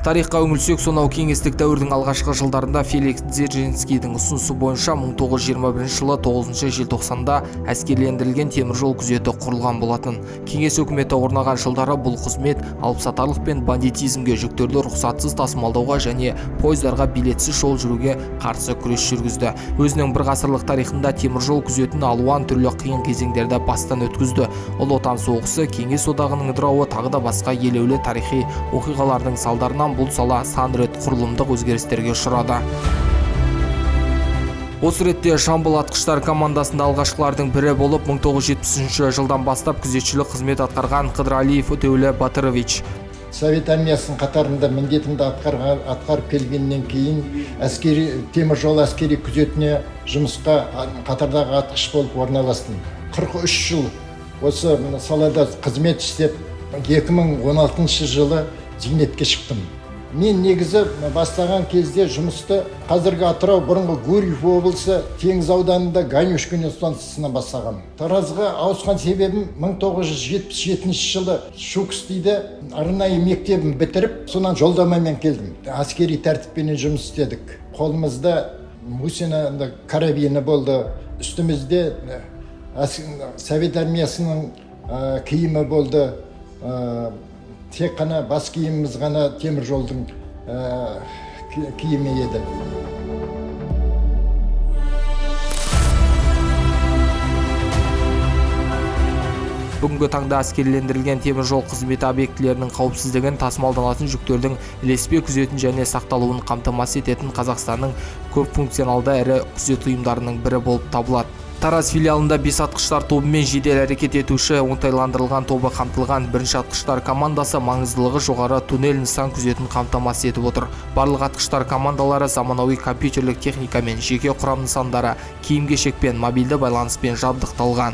Тарихқа үңілсек, сонау кеңестік дәуірдің алғашқы жылдарында Феликс Дзержинскийдің ұсынысы бойынша 1921 жылы 9 желтоқсанда әскерилендірілген теміржол күзеті құрылған болатын. Кеңес өкіметі орнаған жылдары бұл қызмет алыпсатарлық пен бандитизмге, жүктерді рұқсатсыз тасымалдауға және пойыздарға билетсіз жол жүруге қарсы күрес жүргізді. Өзінің бір ғасырлық тарихында теміржол күзетін алуан түрлі қиын кезеңдерді бастан өткізді. Ұлы Отан соғысы, Кеңес Одағының ыдырауы, тағы да басқа елеулі тарихи оқиғалардың салдарынан бұл сала сан рет құрылымдық өзгерістерге ұшырады. Осы ретте Жамбыл атқыштар командасында алғашқылардың бірі болып 1973 жылдан бастап күзетшілік қызмет атқарған Қыдыралиев Өтеулі Батырович. Совет армиясының қатарында міндетімді атқарып келгеннен кейін әскери теміржол әскери күзетіне жұмысқа қатардағы атқыш болып орналастым. 43 жыл осы салада қызмет істеп, 2016 жылы зейнетке шықтым. Мен негізі бастаған кезде жұмысты қазіргі Атырау, бұрынғы Гурьев облысы, Теңіз ауданында Ганюшкино станциясынан бастағанмын. Таразға ауысқан себебім 1977 жылы Щукскийде арнайы мектебін бітіріп, сонан жолдамамен келдім. Әскери тәртіппенен жұмыс істедік. Қолымызда Мусина карабині болды, үстімізде Совет армиясының киімі болды. Тек қана бас киіміміз ғана темір жолдың киімі еді. Бүгінгі таңда әскерилендірілген теміржол қызметі объектілерінің қауіпсіздігін, тасымалданатын жүктердің ілеспе күзетін және сақталуын қамтамасыз ететін Қазақстанның көп функционалды ірі күзет ұйымдарының бірі болып табылады. Тараз филиалында 5 атқыштар тобымен жедел әрекет етуші оңтайландырылған тобы қамтылған. Бірінші атқыштар командасы маңыздылығы жоғары туннель нысан күзетін қамтамасыз етіп отыр. Барлық атқыштар командалары заманауи компьютерлік техникамен, жеке құрам нысандары, киім-кешекпен, мобильді байланыспен жабдықталған.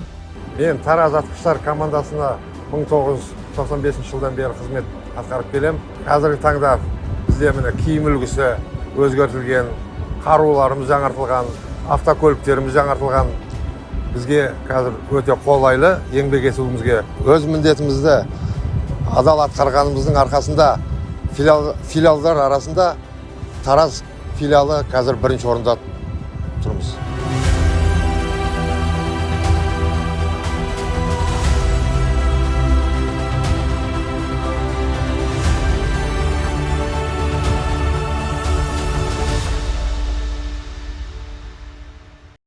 Мен Тараз атқыштар командасына 1995 жылдан бері қызмет атқарып келем. Қазіргі таңда бізде міне киім үлгісі өзгертілген, қаруларымыз жаңартылған, автокөліктеріміз жаңартылған. Бізге қазір өте қолайлы еңбек етуімізге. Өз міндетімізді адал атқарғанымыздың арқасында филиалдар арасында Тараз филиалы қазір бірінші орында тұрмыз.